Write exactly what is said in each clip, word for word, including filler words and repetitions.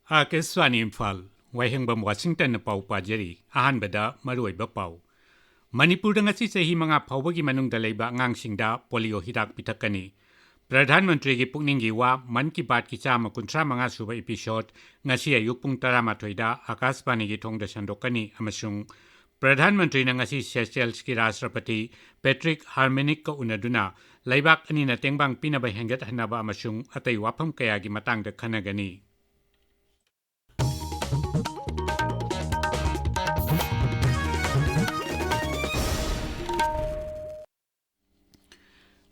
ꯑꯥꯀꯥꯁꯕꯥꯅꯤ ꯏꯝꯐꯥꯜ, ꯋꯥꯍꯦꯡꯕꯝ ꯋꯥꯁꯤꯡꯇꯟꯅ ꯄꯥꯎ ꯄꯥꯖꯔꯤ꯫ ꯑꯍꯥꯟꯕꯗ ꯃꯔꯨꯑꯣꯏꯕ ꯄꯥꯎ꯫ ꯃꯅꯤꯄꯨꯔꯗ ꯉꯁꯤ ꯆꯍꯤ ꯃꯉꯥ ꯐꯥꯎꯕꯒꯤ ꯃꯅꯨꯡꯗ ꯂꯩꯕ ꯑꯉꯥꯡꯁꯤꯡꯗ ꯄꯣꯂꯤꯑꯣ ꯍꯤꯗꯥꯛ ꯄꯤꯊꯛꯀꯅꯤ꯫ ꯄ꯭ꯔꯙꯥꯟ ꯃꯟꯇ꯭ꯔꯤꯒꯤ ꯄꯨꯛꯅꯤꯡꯒꯤ ꯋꯥ ꯃꯟ ꯀꯤ ꯕꯥꯠꯀꯤ ꯆꯥꯝꯃ ꯀꯨꯟꯊ꯭ꯔꯥ ꯃꯉꯥ ꯁꯨꯕ episode ꯉꯁꯤ ꯑꯌꯨꯛ ꯄꯨꯡ ꯇꯔꯥꯃꯥꯊꯣꯏꯗ ꯑꯥꯀꯥꯁꯕꯥꯅꯤꯒꯤ ꯊꯣꯡꯗ ꯁꯟꯗꯣꯛꯀꯅꯤ ꯑꯃꯁꯨꯡ ꯄ꯭ꯔꯙꯥꯟ ꯃꯟꯇ꯭ꯔꯤꯅ ꯉꯁꯤ ꯁꯦꯁꯦꯜꯁꯀꯤ ꯔꯥꯁꯇ꯭ꯔꯄꯇꯤ ꯄꯦꯇ꯭ꯔꯤꯛ ꯍꯥꯔꯃꯤꯅꯤꯛꯀ ꯎꯅꯗꯨꯅ ꯂꯩꯕꯥꯛ ꯑꯅꯤꯅ ꯇꯦꯡꯕꯥꯡ ꯄꯤꯅꯕ ꯍꯦꯟꯒꯠꯍꯟꯅꯕ ꯑꯃꯁꯨꯡ ꯑꯇꯩ ꯋꯥꯐꯝ ꯀꯌꯥꯒꯤ ꯃꯇꯥꯡꯗ ꯈꯟꯅꯒꯅꯤ꯫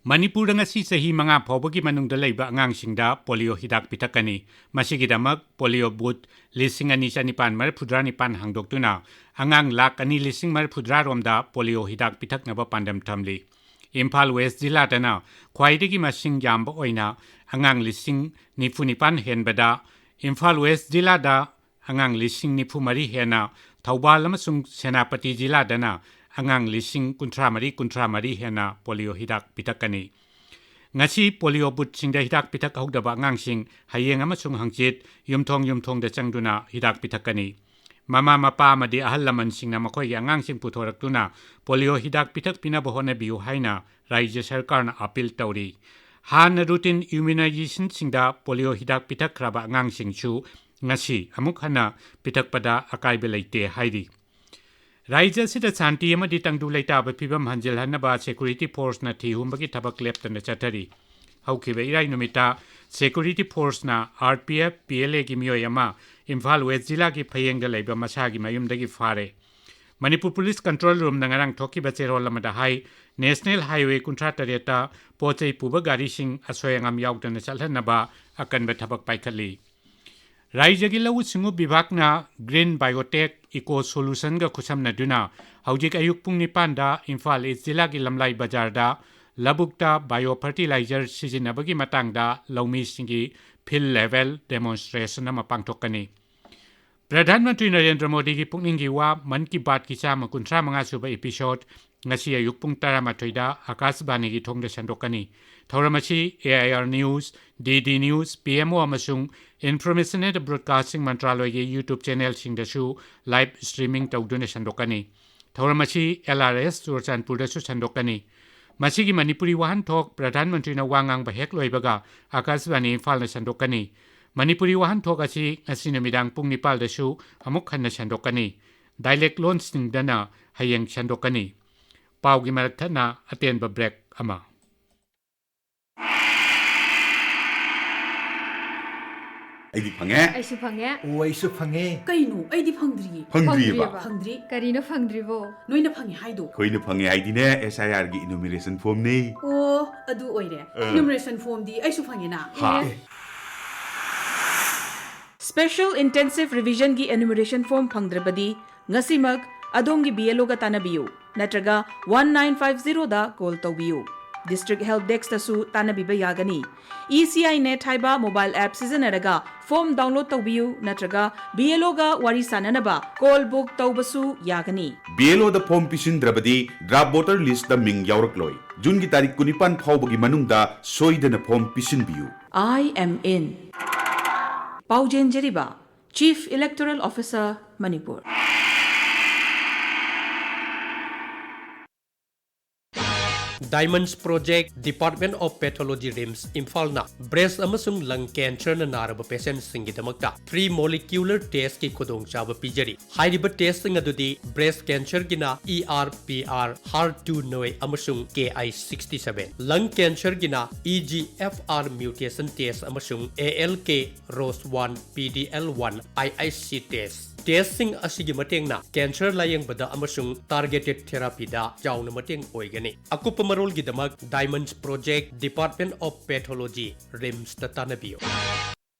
ꯃꯅꯤꯄꯨꯔꯗ ꯉꯁꯤ ꯆꯍꯤ ꯃꯉꯥ ꯐꯥꯎꯕꯒꯤ ꯃꯅꯨꯡꯗ ꯂꯩꯕ ꯑꯉꯥꯡꯁꯤꯡꯗ ꯄꯣꯂꯤꯑꯣ ꯍꯤꯗꯥꯛ ꯄꯤꯊꯛꯀꯅꯤ꯫ ꯃꯁꯤꯒꯤꯗꯃꯛ ꯄꯣꯂꯤꯑꯣ ꯕꯨꯠ ꯂꯤꯁꯤꯡ ꯑꯅꯤ ꯆꯅꯤꯄꯥꯟ ꯃꯔꯤꯐꯨꯇꯔꯥ ꯅꯤꯄꯥꯟ ꯍꯥꯡꯗꯣꯛꯇꯨꯅ ꯑꯉꯥꯡ ꯂꯥꯈ ꯑꯅꯤ ꯂꯤꯁꯤꯡ ꯃꯔꯤꯐꯨꯇꯔꯥ ꯔꯣꯝꯗ ꯄꯣꯂꯤꯑꯣ ꯍꯤꯗꯥꯛ ꯄꯤꯊꯛꯅꯕ ꯄꯥꯟꯗꯝ ꯊꯝꯂꯤ꯫ ꯏꯝꯐꯥꯜ ꯋꯦꯁ ꯖꯤꯂꯥꯗꯅ ꯈ꯭ꯋꯥꯏꯗꯒꯤ ꯃꯁꯤꯡ ꯌꯥꯝꯕ ꯑꯣꯏꯅ ꯑꯉꯥꯡ ꯂꯤꯁꯤꯡ ꯅꯤꯐꯨ ꯅꯤꯄꯥꯟ ꯍꯦꯟꯕꯗ ꯏꯝꯐꯥꯜ ꯋꯦꯁ ꯖꯤꯂꯥꯗ ꯑꯉꯥꯡ ꯂꯤꯁꯤꯡ ꯅꯤꯐꯨ ꯃꯔꯤ ꯍꯦꯟꯅ, ꯊꯧꯕꯥꯜ ꯑꯃꯁꯨꯡ ꯁꯦꯅꯥꯄꯇꯤ ꯖꯤꯂꯥꯗꯅ ꯑꯉꯥꯡ ꯂꯤꯁꯤꯡ ꯀꯨꯟꯊ꯭ꯔꯥ ꯃꯔꯤ, ꯀꯨꯟꯊ꯭ꯔꯥ ꯃꯔꯤ ꯍꯦꯟꯅ ꯄꯣꯂꯤꯑꯣ ꯍꯤꯗꯥꯛ ꯄꯤꯊꯛꯀꯅꯤ꯫ ꯉꯁꯤ ꯄꯣꯂꯤꯑꯣ ꯕꯨꯠꯁꯤꯡꯗ ꯍꯤꯗꯥꯛ ꯄꯤꯊꯛꯍꯧꯗꯕ ꯑꯉꯥꯡꯁꯤꯡ ꯍꯌꯦꯡ ꯑꯃꯁꯨꯡ ꯍꯪꯆꯤꯠ ꯌꯨꯝꯊꯣꯡ ꯌꯨꯝꯊꯣꯡꯗ ꯆꯪꯗꯨꯅ ꯍꯤꯗꯥꯛ ꯄꯤꯊꯛꯀꯅꯤ꯫ ꯃꯃꯥ ꯃꯄꯥ ꯑꯃꯗꯤ ꯑꯍꯜ ꯂꯃꯟꯁꯤꯡꯅ ꯃꯈꯣꯏꯒꯤ ꯑꯉꯥꯡꯁꯤꯡ ꯄꯨꯊꯣꯔꯛꯇꯨꯅ ꯄꯣꯂꯤꯑꯣ ꯍꯤꯗꯥꯛ ꯄꯤꯊꯛꯄꯤꯅꯕ ꯍꯣꯠꯅꯕꯤꯌꯨ ꯍꯥꯏꯅ ꯔꯥꯖ꯭ꯌ ꯁꯔꯀꯥꯔꯅ appeal ꯇꯧꯔꯤ꯫ ꯍꯥꯟꯅ routine immunizationꯁꯤꯡꯗ ꯄꯣꯂꯤꯑꯣ ꯍꯤꯗꯥꯛ ꯄꯤꯊꯛꯈ꯭ꯔꯕ ꯑꯉꯥꯡꯁꯤꯡꯁꯨ ꯉꯁꯤ ꯑꯃꯨꯛ ꯍꯟꯅ ꯄꯤꯊꯛꯄꯗ ꯑꯀꯥꯏꯕ ꯂꯩꯇꯦ ꯍꯥꯏꯔꯤ꯫ ꯔꯥꯖ꯭ꯌ ꯑꯁꯤꯗ ꯁꯥꯟꯇꯤ ꯑꯃꯗꯤ ꯇꯪꯗꯨ ꯂꯩꯇꯥꯕ ꯐꯤꯕꯝ ꯍꯟꯖꯤꯜꯍꯟꯅꯕ security forceꯅ ꯊꯤꯍꯨꯝꯕꯒꯤ ꯊꯕꯛ ꯂꯦꯞꯇꯅ ꯆꯠꯊꯔꯤ꯫ ꯍꯧꯈꯤꯕ ꯏꯔꯥꯏ ꯅꯨꯃꯤꯠꯇ security forceꯅ RPF, PLAꯒꯤ ꯃꯤꯑꯣꯏ ꯑꯃ ꯏꯝꯐꯥꯜ ꯋꯦꯁ ꯖꯤꯂꯥꯒꯤ ꯐꯌꯦꯡꯗ ꯂꯩꯕ ꯃꯁꯥꯒꯤ ꯃꯌꯨꯝꯗꯒꯤ ꯐꯥꯔꯦ꯫ ꯃꯅꯤꯄꯨꯔ police control roomꯅ ꯉꯔꯥꯡ ꯊꯣꯛꯈꯤꯕ ꯆꯦꯔꯣꯜ ꯑꯃꯗ ꯍꯥꯏ, National Highway ꯀꯨꯟꯊ꯭ꯔꯥ ꯇꯔꯦꯠꯇ ꯄꯣꯠ ꯆꯩ ꯄꯨꯕ ꯒꯥꯔꯤꯁꯤꯡ ꯑꯁꯣꯏ ꯑꯉꯥꯝ ꯌꯥꯎꯗꯅ ꯆꯠꯍꯟꯅꯕ ꯑꯀꯟꯕ ꯊꯕꯛ ꯄꯥꯏꯈꯠꯂꯤ꯫ ꯔꯥꯖ꯭ꯌꯒꯤ ꯂꯧꯎ ꯁꯤꯡꯎ ꯕꯤꯚꯥꯒꯅ Green Biotech Eco Solutionꯒ ꯈꯨꯠꯁꯝꯅꯗꯨꯅ ꯍꯧꯖꯤꯛ ꯑꯌꯨꯛ ꯄꯨꯡ ꯅꯤꯄꯥꯟꯗ ꯏꯝꯐꯥꯜ ꯏꯁ ꯖꯤꯂꯥꯒꯤ ꯂꯝꯂꯥꯏ ꯕꯖꯥꯔꯗ ꯂꯧꯕꯨꯛꯇ bio fertilizer ꯁꯤꯖꯤꯟꯅꯕꯒꯤ ꯃꯇꯥꯡꯗ ꯂꯧꯃꯤꯁꯤꯡꯒꯤ field level demonstration ꯑꯃ ꯄꯥꯡꯊꯣꯛꯀꯅꯤ꯫ ꯄ꯭ꯔꯙꯥꯟ ꯃꯟꯇ꯭ꯔꯤ ꯅꯔꯦꯟꯗ꯭ꯔ ꯃꯣꯗꯤꯒꯤ ꯄꯨꯛꯅꯤꯡꯒꯤ ꯋꯥ ꯃꯟ ꯀꯤ ꯕꯥꯠꯀꯤ ꯆꯥꯝꯃ ꯀꯨꯟꯊ꯭ꯔꯥ ꯃꯉꯥ ꯁꯨꯕ episode ꯉꯁꯤ ꯑꯌꯨꯛ ꯄꯨꯡ ꯇꯔꯥꯃꯥꯊꯣꯏꯗ ꯑꯀꯥꯁꯕꯥꯅꯤꯒꯤ ꯊꯣꯡꯗ ꯁꯟꯗꯣꯛꯀꯅꯤ꯫ ꯊꯧꯔꯝ ꯑꯁꯤ A I R News, D D News, P M O ꯑꯃꯁꯨꯡ Information and Broadcasting ꯃꯟꯇ꯭ꯔꯥꯂꯣꯏꯒꯤ YouTube ꯆꯦꯅꯦꯜꯁꯤꯡꯗꯁꯨ ꯂꯥꯏꯚ ꯁ꯭ꯇ꯭ꯔꯤꯃꯤꯡ ꯇꯧꯗꯨꯅ ꯁꯟꯗꯣꯛꯀꯅꯤ꯫ ꯊꯧꯔꯝ ꯑꯁꯤ L R S ꯆꯨꯔꯆꯥꯟꯄꯨꯔꯗꯁꯨ ꯁꯟꯗꯣꯛꯀꯅꯤ꯫ ꯃꯁꯤꯒꯤ ꯃꯅꯤꯄꯨꯔꯤ ꯋꯥꯍꯟꯊꯣꯛ ꯄ꯭ꯔꯙꯥꯟ ꯃꯟꯇ꯭ꯔꯤꯅ ꯋꯥ ꯉꯥꯡꯕ ꯍꯦꯛ ꯂꯣꯏꯕꯒ ꯑꯀꯥꯁꯕꯥꯅꯤ ꯏꯝꯐꯥꯜꯅ ꯁꯟꯗꯣꯛꯀꯅꯤ꯫ ꯃꯅꯤꯄꯨꯔꯤ ꯋꯥꯍꯟꯊꯣꯛ ꯑꯁꯤ ꯉꯁꯤ ꯅꯨꯃꯤꯗꯥꯡ ꯄꯨꯡ ꯅꯤꯄꯥꯜꯗꯁꯨ ꯑꯃꯨꯛ ꯍꯟꯅ ꯁꯟꯗꯣꯛꯀꯅꯤ꯫ ꯗꯥꯏꯂꯦꯛ ꯂꯣꯟꯁꯤꯡꯗꯅ ꯍꯌꯦꯡ ꯁꯟꯗꯣꯛꯀꯅꯤ꯫ ꯄꯥꯎꯒꯤ ꯃꯔꯛ ꯊꯠꯅ ꯑꯇꯦꯟꯕ ꯕ꯭ꯔꯦꯛ ꯑꯃ꯫ ꯑꯩꯗꯤ ꯐꯪꯉꯦ꯫ ꯑꯩꯁꯨ ꯐꯪꯉꯦ꯫ ꯑꯣ, ꯑꯩꯁꯨ ꯐꯪꯉꯦ꯫ ꯀꯩꯅꯣ? ꯑꯩꯗꯤ ꯐꯪꯗ꯭ꯔꯤꯌꯦ꯫ ꯐꯪꯗ꯭ꯔꯤꯕ? ꯐꯪꯗ꯭ꯔꯤꯌꯦꯕ? ꯐꯪꯗ꯭ꯔꯤ꯫ ꯀꯔꯤꯅꯣ ꯐꯪꯗ꯭ꯔꯤꯕꯣ? ꯅꯣꯏꯅ ꯐꯪꯉꯦ ꯍꯥꯏꯗꯣ? ꯑꯩꯈꯣꯏꯅ ꯐꯪꯉꯦ ꯍꯥꯏꯗꯤꯅꯦ, S I R ꯒꯤ enumeration formꯅꯦ꯫ ꯑꯣ, ꯑꯗꯨ ꯑꯣꯏꯔꯦ꯫ ꯑ꯫ Enumeration formꯗꯤ ꯑꯩꯁꯨ ꯐꯪꯉꯦꯅ꯫ ꯍꯥ? ꯑꯦ꯫ Special Intensive Revisionꯒꯤ enumeration form ꯐꯪꯗ꯭ꯔꯕꯗꯤ ꯉꯁꯤꯃꯛ ꯑꯗꯣꯝꯒꯤ B L Oꯒ ꯇꯥꯟꯅꯕꯤꯌꯨ ꯅꯠꯇ꯭ꯔꯒ one nine five zeroꯗ call ꯇꯧꯕꯤꯌꯨ꯫ District Help Deskꯇꯁꯨ ꯇꯥꯟꯅꯕꯤꯕ ꯌꯥꯒꯅꯤ꯫ E C I Net ꯍꯥꯏꯕ mobile app ꯁꯤꯖꯤꯟꯅꯔꯒ form download ꯇꯧꯕꯤꯌꯨ ꯅꯠꯇ꯭ꯔꯒ B L Oꯒ ꯋꯥꯔꯤ ꯁꯥꯅꯅꯕ call book ꯇꯧꯕꯁꯨ ꯌꯥꯒꯅꯤ꯫ B L Oꯗ form ꯄꯤꯁꯤꯟꯗ꯭ꯔꯕꯗꯤ draft voter listꯇ ꯃꯤꯡ ꯌꯥꯎꯔꯛꯂꯣꯏ꯫ Juneꯒꯤ ꯇꯥꯔꯤꯛ ꯀꯨꯟꯅꯤꯄꯥꯟ ꯐꯥꯎꯕꯒꯤ ꯃꯅꯨꯡꯗ ꯁꯣꯏꯗꯅ form ꯄꯤꯁꯤꯟꯕꯤꯌꯨ꯫ I am in꯫ ꯄꯥꯎꯖꯦꯟꯖꯔꯤꯕ Chief Electoral Officer, Manipur. Diamonds Project, Department of Pathology, RIMS, ꯏꯝꯐꯥꯜꯅ breast ꯑꯃꯁꯨꯡ lung cancerꯅ ꯅꯥꯔꯕ patientꯁꯤꯡꯒꯤꯗꯃꯛꯇ three molecular testꯀꯤ ꯈꯨꯗꯣꯡꯆꯥꯕ ꯄꯤꯖꯔꯤ꯫ ꯍꯥꯏꯔꯤꯕ testꯁꯤꯡ ꯑꯗꯨꯗꯤ breast cancerꯒꯤꯅ E R P R, HER two neu ꯑꯃꯁꯨꯡ K I sixty seven, lung cancerꯒꯤꯅ E G F R mutation test ꯑꯃꯁꯨꯡ A L K ROS one, P D L one, I I C test꯫ Testꯁꯤꯡ ꯑꯁꯤꯒꯤ ꯃꯇꯦꯡꯅ cancer ꯂꯥꯌꯦꯡꯕꯗ ꯑꯃꯁꯨꯡ targeted therapyꯗ ꯆꯥꯎꯅ ꯃꯇꯦꯡ ꯑꯣꯏꯒꯅꯤ꯫ ꯑꯀꯨꯞꯄ ꯃꯔꯣꯜꯒꯤꯗꯃꯛ Diamonds Project, Department of Pathology, RIMSꯇ ꯇꯥꯟꯅꯕꯤꯌꯨ꯫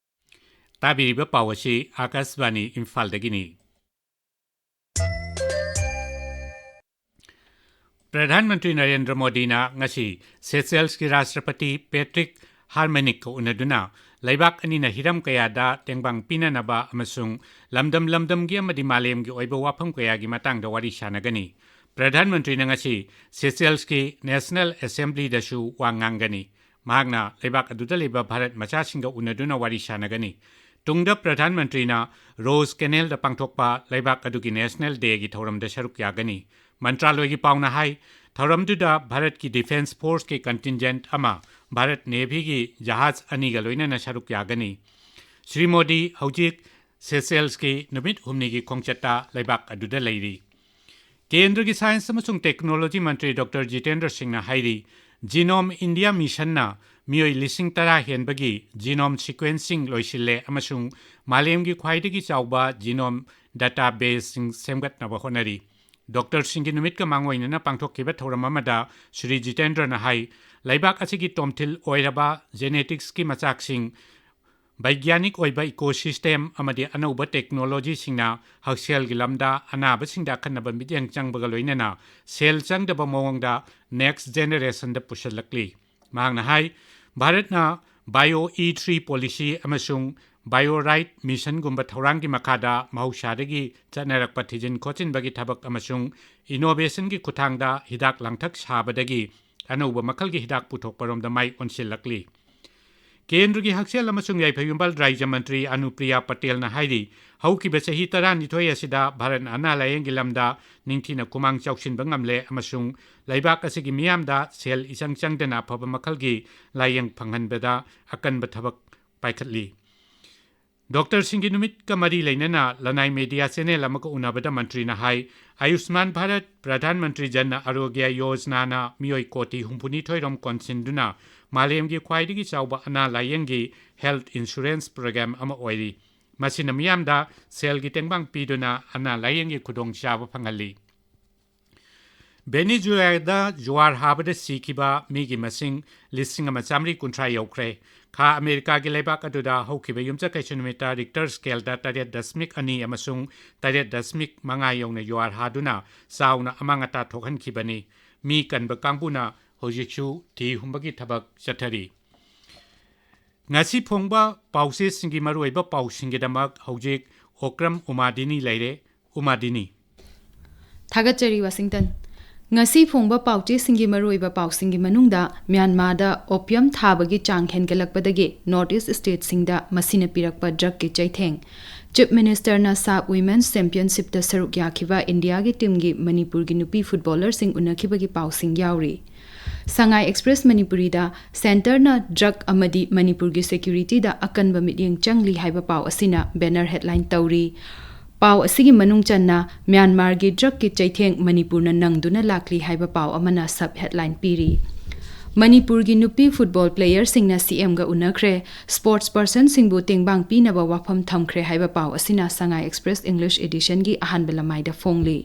ꯇꯥꯕꯤꯔꯤꯕ ꯄꯥꯎ ꯑꯁꯤ ꯑꯀꯥꯁꯕꯥꯅꯤ ꯏꯝꯐꯥꯜꯗꯒꯤꯅꯤ꯫ ꯄ꯭ꯔꯙꯥꯟ ꯃꯟꯇ꯭ꯔꯤ ꯅꯔꯦꯟꯗ꯭ꯔ ꯃꯣꯗꯤꯅ ꯉꯁꯤ ꯁꯦꯁꯦꯜꯁꯀꯤ ꯔꯥꯁꯇ꯭ꯔꯄꯇꯤ ꯄꯦꯇ꯭ꯔꯤꯛ ꯍꯥꯔꯃꯦꯅꯤꯛꯀ ꯎꯅꯗꯨꯅ ꯂꯩꯕꯥꯛ ꯑꯅꯤꯅ ꯍꯤꯔꯝ ꯀꯌꯥꯗ ꯇꯦꯡꯕꯥꯡ ꯄꯤꯅꯅꯕ ꯑꯃꯁꯨꯡ ꯂꯝꯗꯝ ꯂꯝꯗꯝꯒꯤ ꯑꯃꯗꯤ ꯃꯥꯂꯦꯝꯒꯤ ꯑꯣꯏꯕ ꯋꯥꯐꯝ ꯀꯌꯥꯒꯤ ꯃꯇꯥꯡꯗ ꯋꯥꯔꯤ ꯁꯥꯟꯅꯒꯅꯤ꯫ ꯄ꯭ꯔꯙꯥꯟ ꯃꯟꯇ꯭ꯔꯤꯅ ꯉꯁꯤ ꯁꯦꯁꯦꯜꯁꯀꯤ ꯅꯦꯁꯅꯦꯜ ꯑꯦꯁꯦꯝꯕ꯭ꯂꯤꯗꯁꯨ ꯋꯥ ꯉꯥꯡꯒꯅꯤ꯫ ꯃꯍꯥꯛꯅ ꯂꯩꯕꯥꯛ ꯑꯗꯨꯗ ꯂꯩꯕ ꯚꯥꯔꯠ ꯃꯆꯥꯁꯤꯡꯒ ꯎꯅꯗꯨꯅ ꯋꯥꯔꯤ ꯁꯥꯟꯅꯒꯅꯤ꯫ ꯇꯨꯡꯗ ꯄ꯭ꯔꯙꯥꯟ ꯃꯟꯇ꯭ꯔꯤꯅ ꯔꯣꯁ ꯀꯦꯅꯦꯜꯗ ꯄꯥꯡꯊꯣꯛꯄ ꯂꯩꯕꯥꯛ ꯑꯗꯨꯒꯤ ꯅꯦꯁꯅꯦꯜ ꯗꯦꯒꯤ ꯊꯧꯔꯝꯗ ꯁꯔꯨꯛ ꯌꯥꯒꯅꯤ꯫ ꯃꯟꯇ꯭ꯔꯥꯂꯣꯏꯒꯤ ꯄꯥꯎꯅ ꯍꯥꯏ, ꯊꯧꯔꯝꯗꯨꯗ ꯚꯥꯔꯠꯀꯤ ꯗꯤꯐꯦꯟꯁ ꯐꯣꯔꯁꯀꯤ ꯀꯟꯇꯤꯟꯖꯦꯟꯠ ꯑꯃ ꯚꯥꯔꯠ ꯅꯦꯚꯤꯒꯤ ꯖꯍꯥꯖ ꯑꯅꯤꯒ ꯂꯣꯏꯅꯅ ꯁꯔꯨꯛ ꯌꯥꯒꯅꯤ꯫ ꯁ꯭ꯔꯤ ꯃꯣꯗꯤ ꯍꯧꯖꯤꯛ ꯁꯦꯁꯦꯜꯁꯀꯤ ꯅꯨꯃꯤꯠ ꯍꯨꯝꯅꯤꯒꯤ ꯈꯣꯡꯆꯠꯇ ꯂꯩꯕꯥꯛ ꯑꯗꯨꯗ ꯂꯩꯔꯤ꯫ ꯀꯦꯟꯗ꯭ꯔꯒꯤ ꯁꯥꯏꯟꯁ ꯑꯃꯁꯨꯡ ꯇꯦꯛꯅꯣꯂꯣꯖꯤ ꯃꯟꯇ꯭ꯔꯤ ꯗꯣꯛꯇꯔ ꯖꯤꯇꯦꯟꯗ꯭ꯔ ꯁꯤꯡꯅ ꯍꯥꯏꯔꯤ, ꯖꯤꯅꯣꯝ ꯏꯟꯗꯤꯌꯥ ꯃꯤꯁꯟꯅ ꯃꯤꯑꯣꯏ ꯂꯤꯁꯤꯡ ꯇꯔꯥ ꯍꯦꯟꯕꯒꯤ ꯖꯤꯅꯣꯝ ꯁꯤꯀ꯭ꯋꯦꯟꯁꯤꯡ ꯂꯣꯏꯁꯤꯜꯂꯦ ꯑꯃꯁꯨꯡ ꯃꯥꯂꯦꯝꯒꯤ ꯈ꯭ꯋꯥꯏꯗꯒꯤ ꯆꯥꯎꯕ ꯖꯤꯅꯣꯝ ꯗꯇꯥꯕꯦꯁꯁꯤꯡ ꯁꯦꯝꯒꯠꯅꯕ ꯍꯣꯠꯅꯔꯤ꯫ ꯗꯣꯛꯇꯔꯁꯤꯡꯒꯤ ꯅꯨꯃꯤꯠꯀ ꯃꯥꯡꯑꯣꯏꯅꯅ ꯄꯥꯡꯊꯣꯛꯈꯤꯕ ꯊꯧꯔꯝ ꯑꯃꯗ ꯁ꯭ꯔꯤ ꯖꯤꯇꯦꯟꯗ꯭ꯔꯅ ꯍꯥꯏ, ꯂꯩꯕꯥꯛ ꯑꯁꯤꯒꯤ ꯇꯣꯝꯊꯤꯜ ꯑꯣꯏꯔꯕ ꯖꯦꯅꯦꯇꯤꯛꯁꯀꯤ ꯃꯆꯥꯛꯁꯤꯡ, ꯕꯩꯒ꯭ꯌꯥꯅꯤꯛ ꯑꯣꯏꯕ ꯏꯀꯣꯁꯤꯁꯇꯦꯝ ꯑꯃꯗꯤ ꯑꯅꯧꯕ ꯇꯦꯛꯅꯣꯂꯣꯖꯤꯁꯤꯡꯅ ꯍꯛꯁꯦꯜꯒꯤ ꯂꯝꯗ ꯑꯅꯥꯕꯁꯤꯡꯗ ꯑꯈꯟꯅꯕ ꯃꯤꯠꯌꯦꯡ ꯆꯪꯕꯒ ꯂꯣꯏꯅꯅ ꯁꯦꯜ ꯆꯪꯗꯕ ꯃꯑꯣꯡꯗ ꯅꯦꯛꯁ ꯖꯦꯅꯦꯔꯦꯁꯟꯗ ꯄꯨꯁꯤꯜꯂꯛꯂꯤ꯫ ꯃꯍꯥꯛꯅ ꯍꯥꯏ, ꯚꯥꯔꯠꯅ ꯕꯥꯏꯑꯣ ꯏ ꯊ꯭ꯔꯤ ꯄꯣꯂꯤꯁꯤ ꯑꯃꯁꯨꯡ ꯕꯥꯏꯑꯣ ꯔꯥꯏꯠ ꯃꯤꯁꯟꯒꯨꯝꯕ ꯊꯧꯔꯥꯡꯒꯤ ꯃꯈꯥꯗ ꯃꯍꯧꯁꯥꯗꯒꯤ ꯆꯠꯅꯔꯛꯄ ꯊꯤꯖꯤꯟ ꯈꯣꯠꯆꯤꯟꯕꯒꯤ ꯊꯕꯛ ꯑꯃꯁꯨꯡ ꯏꯅꯣꯚꯦꯁꯟꯒꯤ ꯈꯨꯠꯊꯥꯡꯗ ꯍꯤꯗꯥꯛ ꯂꯥꯡꯊꯛ ꯁꯥꯕꯗꯒꯤ ꯑꯅꯧꯕ ꯃꯈꯜꯒꯤ ꯍꯤꯗꯥꯛ ꯄꯨꯊꯣꯛꯄꯔꯣꯝꯗ ꯃꯥꯏ ꯑꯣꯟꯁꯤꯜꯂꯛꯂꯤ꯫ ꯀꯦꯟꯗ꯭ꯔꯒꯤ ꯍꯛꯁꯦꯜ ꯑꯃꯁꯨꯡ ꯌꯥꯏꯐ ꯌꯨꯝꯕꯥꯜ ꯔꯥꯖ꯭ꯌ ꯃꯟꯇ꯭ꯔꯤ ꯑꯅꯨꯄ꯭ꯔꯤꯌꯥ ꯄꯇꯦꯜꯅ ꯍꯥꯏꯔꯤ, ꯍꯧꯈꯤꯕ ꯆꯍꯤ ꯇꯔꯥꯅꯤꯊꯣꯏ ꯑꯁꯤꯗ ꯚꯥꯔꯠꯅ ꯑꯅꯥ ꯂꯥꯌꯦꯡꯒꯤ ꯂꯝꯗ ꯅꯤꯡꯊꯤꯅ ꯈꯨꯃꯥꯡ ꯆꯥꯎꯁꯤꯟꯕ ꯉꯝꯂꯦ ꯑꯃꯁꯨꯡ ꯂꯩꯕꯥꯛ ꯑꯁꯤꯒꯤ ꯃꯤꯌꯥꯝꯗ ꯁꯦꯜ ꯏꯆꯪ ꯆꯪꯗꯅ ꯑꯐꯕ ꯃꯈꯜꯒꯤ ꯂꯥꯌꯦꯡ ꯐꯪꯍꯟꯕꯗ ꯑꯀꯟꯕ ꯊꯕꯛ ꯄꯥꯏꯈꯠꯂꯤ꯫ ꯗꯣꯛꯇꯔꯁꯤꯡꯒꯤ ꯅꯨꯃꯤꯠꯀ ꯃꯔꯤ ꯂꯩꯅꯅ ꯂꯅꯥꯏ ꯃꯦꯗꯤꯌꯥ ꯆꯦꯅꯦꯜ ꯑꯃꯒ ꯎꯅꯕꯗ ꯃꯟꯇ꯭ꯔꯤꯅ ꯍꯥꯏ, ꯑꯌꯨꯁꯃꯥꯟ ꯚꯥꯔꯠ ꯄ꯭ꯔꯙꯥꯟ ꯃꯟꯇ꯭ꯔꯤ ꯖꯟ ꯑꯔꯣꯒ꯭ꯌ ꯌꯣꯖꯅꯥꯅ ꯃꯤꯑꯣꯏ ꯀꯣꯇꯤ ꯍꯨꯝꯐꯨꯅꯤꯊꯣꯏ ꯔꯣꯝ ꯀꯣꯟꯁꯤꯟꯗꯨꯅ ꯃꯥꯂꯦꯝꯒꯤ ꯈ꯭ꯋꯥꯏꯗꯒꯤ ꯆꯥꯎꯕ ꯑꯅꯥ ꯂꯥꯌꯦꯡꯒꯤ ꯍꯦꯜꯊ ꯏꯟꯁꯨꯔꯦꯟꯁ ꯄ꯭ꯔꯣꯒ꯭ꯔꯥꯝ ꯑꯃ ꯑꯣꯏꯔꯤ꯫ ꯃꯁꯤꯅ ꯃꯤꯌꯥꯝꯗ ꯁꯦꯜꯒꯤ ꯇꯦꯡꯕꯥꯡ ꯄꯤꯗꯨꯅ ꯑꯅꯥ ꯂꯥꯌꯦꯡꯒꯤ ꯈꯨꯗꯣꯡꯆꯥꯕ ꯐꯪꯍꯜꯂꯤ꯫ ꯚꯦꯅꯤꯖꯨꯋꯦꯂꯥꯗ ꯖꯨꯋꯥꯔ ꯍꯥꯕꯗ ꯁꯤꯈꯤꯕ ꯃꯤꯒꯤ ꯃꯁꯤꯡ ꯂꯤꯁꯤꯡ ꯑꯃ ꯆꯥꯃꯔꯤ ꯀꯨꯟꯊ꯭ꯔꯥ ꯌꯧꯈ꯭ꯔꯦ꯫ ꯈꯥ ꯑꯃꯦꯔꯤꯀꯥꯒꯤ ꯂꯩꯕꯥꯛ ꯑꯗꯨꯗ ꯍꯧꯈꯤꯕ ꯌꯨꯝꯁꯀꯩꯁ ꯅꯨꯃꯤꯠꯇ ꯔꯤꯛꯇꯔ ꯁ꯭ꯀꯦꯜꯗ ꯇꯔꯦꯠ ꯗꯁꯃꯤꯛ ꯑꯅꯤ ꯑꯃꯁꯨꯡ ꯇꯔꯦꯠ ꯗꯁꯃꯤꯛ ꯃꯉꯥ ꯌꯧꯅ ꯖꯨꯋꯥꯔ ꯍꯥꯗꯨꯅ ꯆꯥꯎꯅ ꯑꯃꯥꯡ ꯑꯇꯥ ꯊꯣꯛꯍꯟꯈꯤꯕꯅꯤ꯫ ꯃꯤ ꯀꯟꯕ ꯀꯥꯡꯕꯨꯅ ꯍꯧꯖꯤꯛꯁꯨ ꯊꯤ ꯍꯨꯝꯕꯒꯤ ꯊꯕꯛ ꯆꯠꯊꯔꯤ꯫ ꯉꯁꯤ ꯐꯣꯡꯕ ꯄꯥꯎꯆꯦꯁꯤꯡꯒꯤ ꯃꯔꯨꯑꯣꯏꯕ ꯄꯥꯎꯁꯤꯡꯒꯤꯗꯃꯛ ꯍꯧꯖꯤꯛ ꯑꯣꯀ꯭ꯔꯝ ꯎꯃꯥꯗꯤꯅꯤ ꯂꯩꯔꯦ꯫ ꯎꯃꯥꯗꯤꯅꯤ꯫ ꯊꯥꯒꯠꯆꯔꯤ, ꯋꯥꯁꯤꯡꯇꯟ꯫ ꯉꯁꯤ ꯐꯣꯡꯕ ꯄꯥꯎꯆꯦꯁꯤꯡꯒꯤ ꯃꯔꯨꯑꯣꯏꯕ ꯄꯥꯎꯁꯤꯡꯒꯤ ꯃꯅꯨꯡꯗ ꯃ꯭ꯌꯥꯟꯃꯥꯔꯗ opium ꯊꯥꯕꯒꯤ ꯆꯥꯡ ꯍꯦꯟꯒꯠꯂꯛꯄꯗꯒꯤ North East stateꯁꯤꯡꯗ ꯃꯁꯤꯅ ꯄꯤꯔꯛꯄ drugꯀꯤ ꯆꯩꯊꯦꯡ, Chief Ministerꯅ SAFF Women's Championshipꯇ ꯁꯔꯨꯛ ꯌꯥꯈꯤꯕ ꯏꯟꯗꯤꯌꯥꯒꯤ teamꯒꯤ ꯃꯅꯤꯄꯨꯔꯒꯤ ꯅꯨꯄꯤ footballerꯁꯤꯡ ꯎꯅꯈꯤꯕꯒꯤ ꯄꯥꯎꯁꯤꯡ ꯌꯥꯎꯔꯤ꯫ Sangai Express ꯃꯅꯤꯄꯨꯔꯤꯗ Centreꯅ drug ꯑꯃꯗꯤ ꯃꯅꯤꯄꯨꯔꯒꯤ securityꯗ ꯑꯀꯟꯕ ꯃꯤꯠꯌꯦꯡ ꯆꯪꯂꯤ ꯍꯥꯏꯕ ꯄꯥꯎ ꯑꯁꯤꯅ banner headline ꯇꯧꯔꯤ꯫ ꯄꯥꯎ ꯑꯁꯤꯒꯤ ꯃꯅꯨꯡ ꯆꯟꯅ ꯃ꯭ꯌꯥꯟꯃꯥꯔꯒꯤ drugꯀꯤ ꯆꯩꯊꯦꯡ ꯃꯅꯤꯄꯨꯔꯅ ꯅꯪꯗꯨꯅ ꯂꯥꯛꯂꯤ ꯍꯥꯏꯕ ꯄꯥꯎ ꯑꯃꯅ sub headline ꯄꯤꯔꯤ꯫ ꯃꯅꯤꯄꯨꯔꯒꯤ ꯅꯨꯄꯤ football playerꯁꯤꯡꯅ CMꯒ ꯎꯅꯈ꯭ꯔꯦ, sports personꯁꯤꯡꯕꯨ ꯇꯦꯡꯕꯥꯡ ꯄꯤꯅꯕ ꯋꯥꯐꯝ ꯊꯝꯈ꯭ꯔꯦ ꯍꯥꯏꯕ ꯄꯥꯎ ꯑꯁꯤꯅ Sangai Express English editionꯒꯤ ꯑꯍꯥꯟꯕ ꯂꯃꯥꯏꯗ ꯐꯣꯡꯂꯤ꯫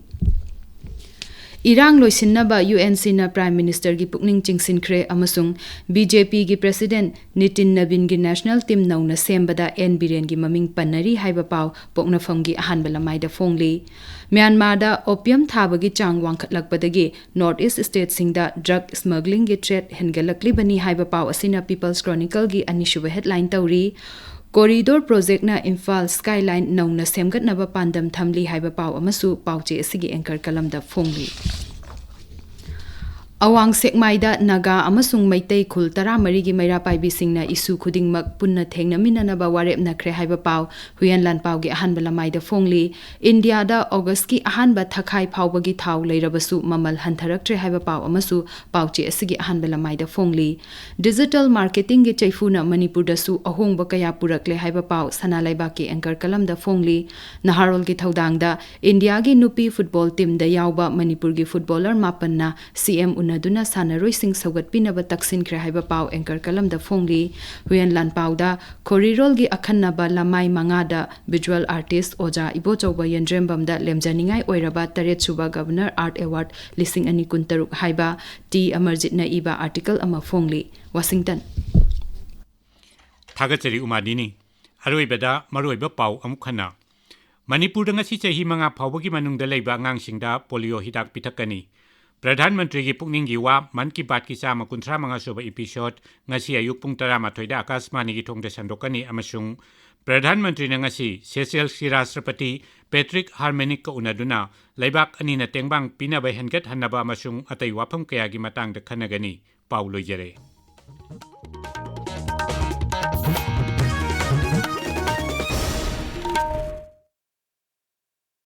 ꯏꯔꯥꯡ ꯂꯣꯏꯁꯤꯟꯅꯕ UNCꯅ Prime Ministerꯒꯤ ꯄꯨꯛꯅꯤꯡ ꯆꯤꯡꯁꯤꯟꯈ꯭ꯔꯦ ꯑꯃꯁꯨꯡ BJPꯒꯤ President ꯅꯤꯇꯤꯟ ꯅꯕꯤꯟꯒꯤ national team ꯅꯧꯅ ꯁꯦꯝꯕꯗ N ꯕꯤꯔꯦꯟꯒꯤ ꯃꯃꯤꯡ ꯄꯟꯅꯔꯤ ꯍꯥꯏꯕ ꯄꯥꯎ ꯄꯣꯛꯅꯐꯝꯒꯤ ꯑꯍꯥꯟꯕ ꯂꯃꯥꯏꯗ ꯐꯣꯡꯂꯤ꯫ ꯃ꯭ꯌꯥꯟꯃꯥꯔꯗ opium ꯊꯥꯕꯒꯤ ꯆꯥꯡ ꯋꯥꯡꯈꯠꯂꯛꯄꯗꯒꯤ North East stateꯁꯤꯡꯗ drug smugglingꯒꯤ threat ꯍꯦꯟꯒꯠꯂꯛꯂꯤꯕꯅꯤ ꯍꯥꯏꯕ ꯄꯥꯎ ꯑꯁꯤꯅ People's Chronicleꯒꯤ ꯑꯅꯤꯁꯨꯕ headline ꯇꯧꯔꯤ꯫ Corridor projectꯅ ꯏꯝꯐꯥꯜ skyline ꯅꯧꯅ ꯁꯦꯝꯒꯠꯅꯕ ꯄꯥꯟꯗꯝ ꯊꯝꯂꯤ ꯍꯥꯏꯕ ꯄꯥꯎ ꯑꯃꯁꯨ ꯄꯥꯎꯆꯦ ꯑꯁꯤꯒꯤ anchor columnꯗ ꯐꯣꯡꯂꯤ꯫ ꯑꯋꯥꯡ ꯁꯦꯛꯃꯥꯏꯗ ꯅꯥꯒꯥ ꯑꯃꯁꯨꯡ ꯃꯩꯇꯩ ꯈꯨꯜ ꯇꯔꯥꯃꯔꯤꯒꯤ ꯃꯩꯔꯥ ꯄꯥꯏꯕꯤꯁꯤꯡꯅ issue ꯈꯨꯗꯤꯡꯃꯛ ꯄꯨꯟꯅ ꯊꯦꯡꯅꯃꯤꯟꯅꯅꯕ ꯋꯥꯔꯦꯞꯅꯈ꯭ꯔꯦ ꯍꯥꯏꯕ ꯄꯥꯎ ꯍꯨꯏꯌꯦꯟ ꯂꯥꯟꯄꯥꯎꯒꯤ ꯑꯍꯥꯟꯕ ꯂꯃꯥꯏꯗ ꯐꯣꯡꯂꯤ꯫ ꯏꯟꯗꯤꯌꯥꯗ Augustꯀꯤ ꯑꯍꯥꯟꯕ ꯊꯥꯈꯥꯏ ꯐꯥꯎꯕꯒꯤ ꯊꯥꯎ ꯂꯩꯔꯕꯁꯨ ꯃꯃꯜ ꯍꯟꯊꯔꯛꯇ꯭ꯔꯦ ꯍꯥꯏꯕ ꯄꯥꯎ ꯑꯃꯁꯨ ꯄꯥꯎꯆꯦ ꯑꯁꯤꯒꯤ ꯑꯍꯥꯟꯕ ꯂꯃꯥꯏꯗ ꯐꯣꯡꯂꯤ꯫ Digital marketingꯒꯤ ꯆꯩꯐꯨꯅ ꯃꯅꯤꯄꯨꯔꯗꯁꯨ ꯑꯍꯣꯡꯕ ꯀꯌꯥ ꯄꯨꯔꯛꯂꯦ ꯍꯥꯏꯕ ꯄꯥꯎ ꯁꯅꯥ ꯂꯩꯕꯥꯛꯀꯤ anchor columnꯗ ꯐꯣꯡꯂꯤ꯫ ꯅꯍꯥꯔꯣꯜꯒꯤ ꯊꯧꯗꯥꯡꯗ ꯏꯟꯗꯤꯌꯥꯒꯤ ꯅꯨꯄꯤ football teamꯗ ꯌꯥꯎꯕ ꯃꯅꯤꯄꯨꯔꯒꯤ footballer ꯃꯥꯄꯟꯅ CM ꯎꯅꯗꯨꯅ ꯁꯥꯟꯅꯔꯣꯏꯁꯤꯡ ꯁꯧꯒꯠꯄꯤꯅꯕ ꯇꯛꯁꯤꯟꯈ꯭ꯔꯦ ꯍꯥꯏꯕ ꯄꯥꯎ anchor columnꯗ ꯐꯣꯡꯂꯤ꯫ ꯍꯨꯏꯌꯦꯟ ꯂꯥꯟꯄꯥꯎꯗ ꯈꯣꯔꯤꯔꯣꯜꯒꯤ ꯑꯈꯟꯅꯕ ꯂꯃꯥꯏ ꯃꯉꯥꯗ visual artist ꯑꯣꯖꯥ ꯏꯕꯣꯆꯧꯕ ꯌꯦꯟꯗ꯭ꯔꯦꯝꯕꯝꯗ ꯂꯦꯝꯖꯅꯤꯡꯉꯥꯏ ꯑꯣꯏꯔꯕ ꯇꯔꯦꯠꯁꯨꯕ Governor Art Award ꯂꯤꯁꯤꯡ ꯑꯅꯤ ꯀꯨꯟꯇꯔꯨꯛ ꯍꯥꯏꯕ ꯇꯤ ꯑꯃꯔꯖꯤꯠꯅ ꯏꯕ article ꯑꯃ ꯐꯣꯡꯂꯤ꯫ ꯋꯥꯁꯤꯡꯇꯟ꯫ ꯊꯥꯒꯠꯆꯔꯤ ꯎꯃꯥꯗꯤꯅꯤ꯫ ꯑꯔꯣꯏꯕꯗ ꯃꯔꯨꯑꯣꯏꯕ ꯄꯥꯎ ꯑꯃꯨꯛ ꯍꯟꯅ꯫ ꯃꯅꯤꯄꯨꯔꯗ ꯉꯁꯤ ꯆꯍꯤ ꯃꯉꯥ ꯐꯥꯎꯕꯒꯤ ꯃꯅꯨꯡꯗ ꯂꯩꯕ ꯑꯉꯥꯡꯁꯤꯡꯗ polio ꯍꯤꯗꯥꯛ ꯄꯤꯊꯛꯀꯅꯤ꯫ ꯄ꯭ꯔꯙꯥꯟ ꯃꯟꯇ꯭ꯔꯤꯒꯤ ꯄꯨꯛꯅꯤꯡꯒꯤ ꯋꯥ ꯃꯟ ꯀꯤ ꯕꯥꯠꯀꯤ ꯆꯥꯝꯃ ꯀꯨꯟꯊ꯭ꯔꯥ ꯃꯉꯥ ꯁꯨꯕ episode ꯉꯁꯤ ꯑꯌꯨꯛ ꯄꯨꯡ ꯇꯔꯥꯃꯥꯊꯣꯏꯗ ꯑꯀꯥꯁꯃꯥꯅꯤꯒꯤ ꯊꯣꯡꯗ ꯁꯟꯗꯣꯛꯀꯅꯤ ꯑꯃꯁꯨꯡ ꯄ꯭ꯔꯙꯥꯟ ꯃꯟꯇ꯭ꯔꯤꯅ ꯉꯁꯤ ꯁꯦꯁꯦꯜꯁꯀꯤ ꯔꯥꯁꯇ꯭ꯔꯄꯇꯤ ꯄꯦꯇ꯭ꯔꯤꯛ ꯍꯥꯔꯃꯦꯅꯤꯛꯀ ꯎꯅꯗꯨꯅ ꯂꯩꯕꯥꯛ ꯑꯅꯤꯅ ꯇꯦꯡꯕꯥꯡ ꯄꯤꯅꯕ ꯍꯦꯟꯒꯠꯍꯟꯅꯕ ꯑꯃꯁꯨꯡ ꯑꯇꯩ ꯋꯥꯐꯝ ꯀꯌꯥꯒꯤ ꯃꯇꯥꯡꯗ ꯈꯟꯅꯒꯅꯤ꯫ ꯄꯥꯎ ꯂꯣꯏꯖꯔꯦ꯫